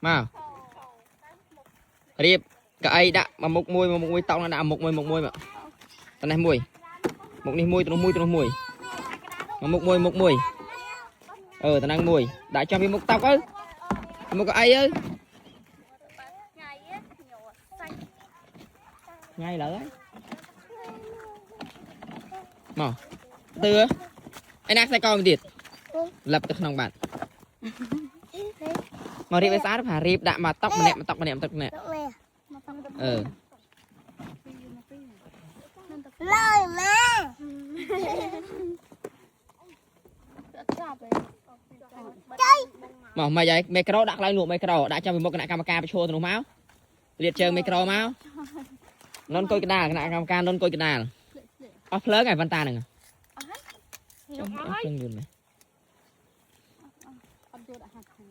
មករៀបកៅអីដាក់មកមុខមួយមកមុខមួយតោងដាក់មុខមួយមុខមួយមកតនេះមួយមុខនេះមួយទៅនោះមួយទៅនោះមួយមកមុខមួយមុខមួយអឺតំណឹងមួយដាក់ចំពីមុខតុកទៅមុខកៅអីទៅ ថ្ងៃញ័រសាច់ ថ្ងៃឡើយមកទឿឯណាខ្សែកមួយទៀតលឹបទៅក្នុងបាត់មករៀបឲ្យស្អាតផារៀបដាក់មកតុកម្នាក់មកតុកម្នាក់មកតុកម្នាក់ មកតាំងទៅ អឺ ឡើយម៉ែចាប់ទេ មកមកយាយមីក្រូដាក់កន្លែងលក់មីក្រូដាក់ចាំពីមុខគណៈកម្មការប្រឈួរទៅនោះមកលាតជើងមីក្រូមកននកុយកដាលគណៈកម្មការននកុយកដាលអស់ភ្លើងហើយវ៉ាន់តាហ្នឹងចុះអស់ភ្លើងយូរមែន អត់យល់អាហារខ្លួន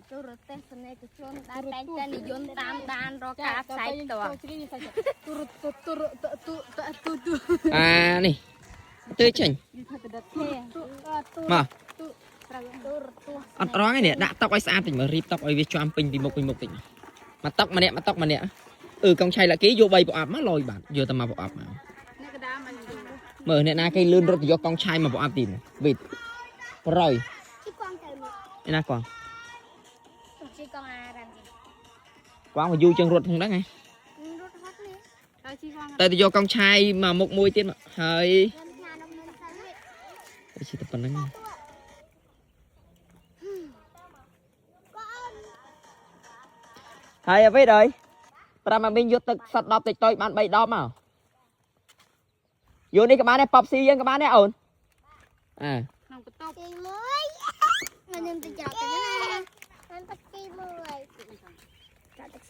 ទូរទស្សនិកជនដែលតែងតែនិយមតាមដានរកការផ្សាយផ្ទាល់ ជ្រីសាច់ទូរទូទូទូទូទូ អានេះទើចេញ យីថាតដទូទូទូ មក ទូត្រូវ ទូរទស្សន៍ អត់រងឯនេះដាក់តុកឲ្យស្អាតតិចមើលរៀបតុកឲ្យវាជាប់ពេញពីមុខពីមុខតិចមកតុកម្នាក់មកតុកម្នាក់អឺកងឆៃលាក់គេយក3ប្រអប់មកលយបាត់យកតែមកប្រអប់មក អ្នកកដាមិន មើលអ្នកណាគេលឿនរត់ទៅយកកងឆៃមកប្រអប់ទៀតវីតប្រយ ជីកងទៅនេះ ឯណាកង ជីកងអារ៉ាំ កងមកយូរជាងរត់ផងហ្នឹងហ៎ រត់ហត់នេះ ហើយជីវង តែទៅយកកង់ឆាយមកមុខមួយទៀតមកហើយ ខ្ញុំញ៉ាំនំមិនទៅ ទៅតែប៉ុណ្្នឹងហើយអ្វីដល់ប្រាំអាមីងយកទឹកសត្វ10តិចតូចបាន3ដបមកយកនេះក៏បានដែរប៉បស៊ីយើងក៏បានដែរអូនអើ ក្នុងបន្ទប់ ទីមួយខ្ញុំទៅចាប់ទៅណាខ្ញុំទៅទីមួយ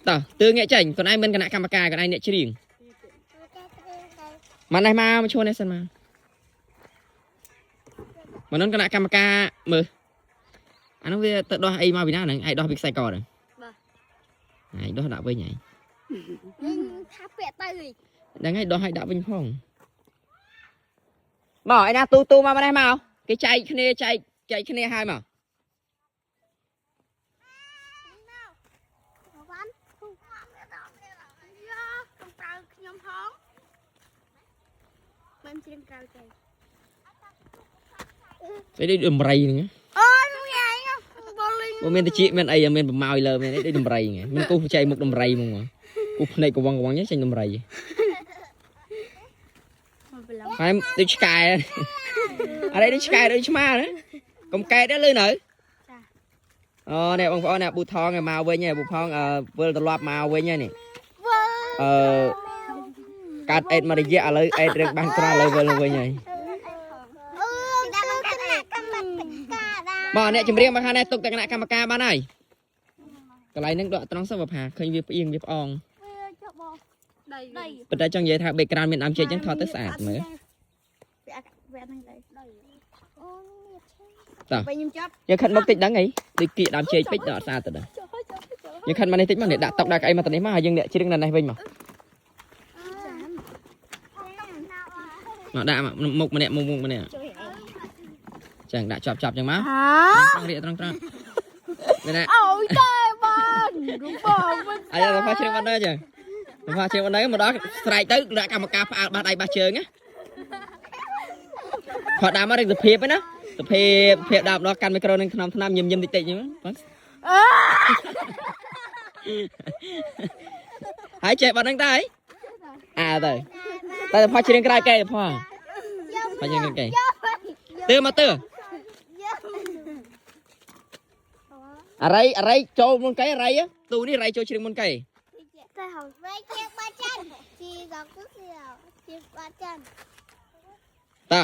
តោះទឿងាកចេញខ្លួនឯងមិនគណៈកម្មការខ្លួនឯងអ្នកច្រៀងមកនេះមកមកជួននេះសិនមកមកនោះគណៈកម្មការមើលអានោះវាទៅដោះអីមកពីណាហ្នឹងឯងដោះពីខ្សែកហ្នឹងឯងដោះដាក់វិញឯង ថាពាក់ទៅ ហ្នឹងហើយដោះឲ្យដាក់វិញផងមកឯណាទូទូមកមកនេះមកគេចែកគ្នាចែកចែកគ្នាហើយមក វ៉ាន់យកកុំប្រើខ្ញុំហងមិនជ្រៀងក្រៅទេ ស្អីដូចដំរីហ្នឹង អូយថ្ងៃបលីង បើមានតិចមានអីមានប្រម៉ោយលើមានអីដូចដំរីហ្នឹងមានគូសចែកមុខដំរីហ្មងគូសភ្នែកកវងកវងចេញដំរី មកប្រឡង ហើយដូចឆ្កែអរេដូចឆ្កែដូចឆ្មាណាកុំកែតទេលឺនៅអូនេះបងប្អូននេះប៊ូថងមកវិញហើយប៊ូថងវិលត្រឡប់មកវិញហើយនេះ វើ អឺកាត់អេតមករយៈឥឡូវអេតរឿងបានក្រឥឡូវវិលមកវិញហើយ អឺដាក់គណៈកម្មការដែរ មកអ្នកចម្រៀងមកខាងនេះទុកតែគណៈកម្មការបានហើយកន្លែងហ្នឹងដកត្រង់សិនបើផាឃើញវាផ្អៀងវាផ្អង វាចុះបង ដី ដី ប៉ុន្តែចង់និយាយថា background មានដើមចេកចឹងថតទៅស្អាតមើល វាហ្នឹងដីអូនេះ តោះ ពេលខ្ញុំចាប់ យើងខិតមុខតិចដឹងអីដូចគៀកដើមចេកពេកដល់អត់ស្អាតទៅដល់យើងខិតមកនេះតិចមកនេះដាក់តុកដាក់កៅអីមកទៅនេះមកហើយយើងអ្នកជ្រៀងនៅនេះវិញមកមកដាក់មកមុខម្នាក់មុខមុខម្នាក់ចឹងដាក់ជាប់ជាប់ចឹងមកត្រង់រៀកត្រង់ត្រង់នេះណា អូយតែបានរូបបងវិញ អាយ៉ាទៅផាជ្រៀងបាត់ដែរចឹងទៅផាជ្រៀងបាត់ដែរមកដល់ស្រែកទៅដាក់កម្មការផ្អើលបាសដៃបាសជើងណាផាដើមមករឹងសភាពហ្នឹងណាសភាពភាពដើមដល់កាន់មីក្រូនឹងក្នុងឆ្នាំញឹមញឹមតិចតិចចឹងបង ហើយចេះបាត់ហ្នឹងតើអីអើទៅតែផុសជ្រៀងក្រៅកែផុសផុសជ្រៀងក្រៅកែទើមកទើអរិយអរិយចូលមុនកែអរិយទូនេះអរិយចូលជ្រៀងមុនកែ តែហៅវិញជាបាចាន់ជីកគឺជាបាចាន់ តើ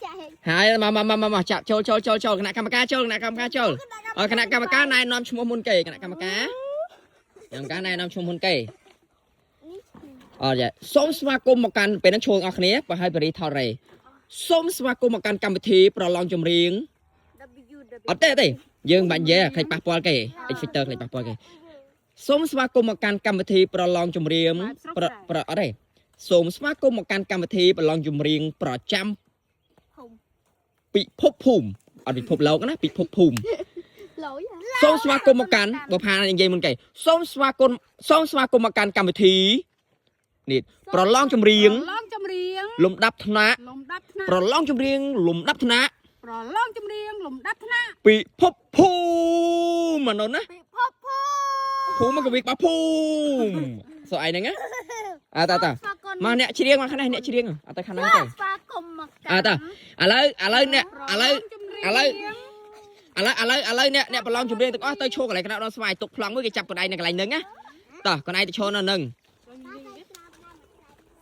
ចាហេ ហើយមកមកមកមកចាប់ចូលចូលចូលចូលគណៈកម្មការចូលគណៈកម្មការចូលអរគណៈកម្មការណែនាំឈ្មោះមុនកែគណៈកម្មការកម្មការណែនាំឈ្មោះមុនកែអរយ៉ាសូមស្វាគមន៍មកកាន់ពេលហ្នឹងឈួងអស់គ្នាបើឲ្យបរិថតរ៉េសូមស្វាគមន៍មកកាន់កម្មវិធីប្រឡងចម្រៀង W អត់ទេអត់ទេយើងមិនបាច់និយាយខ្លាចប៉ះពាល់គេ X-Factor ខ្លាចប៉ះពាល់គេសូមស្វាគមន៍មកកាន់កម្មវិធីប្រឡងចម្រៀងប្រប្រអត់ទេសូមស្វាគមន៍មកកាន់កម្មវិធីប្រឡងចម្រៀងប្រចាំពិភពភូមិអត់ពិភពលោកណាពិភពភូមិ លយ សូមស្វាគមន៍មកកាន់បុផានិយាយមុនគេសូមស្វាគមន៍សូមស្វាគមន៍មកកាន់កម្មវិធីនេះប្រឡងចម្រៀង ប្រឡងចម្រៀង លំដាប់ថ្នាក់ លំដាប់ថ្នាក់ ប្រឡងចម្រៀងលំដាប់ថ្នាក់ ប្រឡងចម្រៀងលំដាប់ថ្នាក់ ពិភពភូមិអានោះណា ពិភពភូមិ ភូមិមកកវិក្បាលភូមិសោះឯងហ្នឹងណាអើតាតា ស្វាគមន៍ មកអ្នកច្រៀងមកខាងនេះអ្នកច្រៀងអត់ទៅខាងហ្នឹងទេ ស្វាគមន៍មក អើតាឥឡូវឥឡូវអ្នកឥឡូវ ឥឡូវ ឥឡូវឥឡូវឥឡូវអ្នកអ្នកប្រឡងចម្រៀងទាំងអស់ទៅឈរកន្លែងក្តៅដល់ស្វាយទុកប្លង់មួយគេចាប់កន្លែងនៅកន្លែងហ្នឹងណាតោះកន្លែងទៅឈរនៅហ្នឹង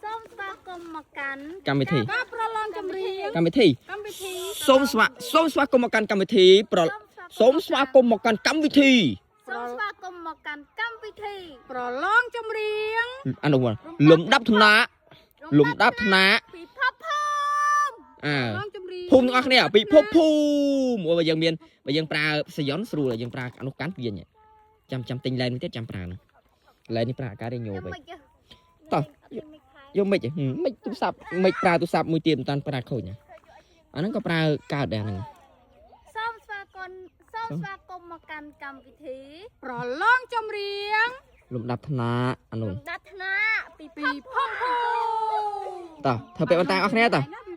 សូមស្វាគមន៍មកកាន់ កម្មវិធី ការប្រឡងចម្រៀង កម្មវិធី កម្មវិធី សូមស្វាសូមស្វាគមន៍មកកាន់កម្មវិធីប្រសូមស្វាគមន៍មកកាន់កម្មវិធី សូមស្វាគមន៍មកកាន់កម្មវិធី ប្រឡងចម្រៀង អានោះលំដាប់ថ្នាក់លំដាប់ថ្នាក់ ពិភពភូមិ អើ ប្រឡងចម្រៀង ភូមិទាំងអស់គ្នាពិភពភូមិអូបើយើងមានបើយើងប្រើសយន្តស្រួលយើងប្រើអានោះកាន់វាញចាំចាំទិញឡែនមួយទៀតចាំប្រើហ្នឹងឡែននេះប្រើអាការទេញោវិញ តោះ យកមិនមិនទូរស័ព្ទមិនប្រើទូរស័ព្ទមួយទៀតមិនតាន់ប្រើខូចណាអាហ្នឹងក៏ប្រើកើតដែរហ្នឹង សូមស្វាគមន៍សូមស្វាគមន៍មកកាន់កម្មវិធី ប្រឡងចម្រៀង លំដាប់ថ្នាក់អានោះ លំដាប់ថ្នាក់ពិភ ពិ ព ភពភូមិ តោះធ្វើពាក្យបន្តអស់គ្នាតោះ ណា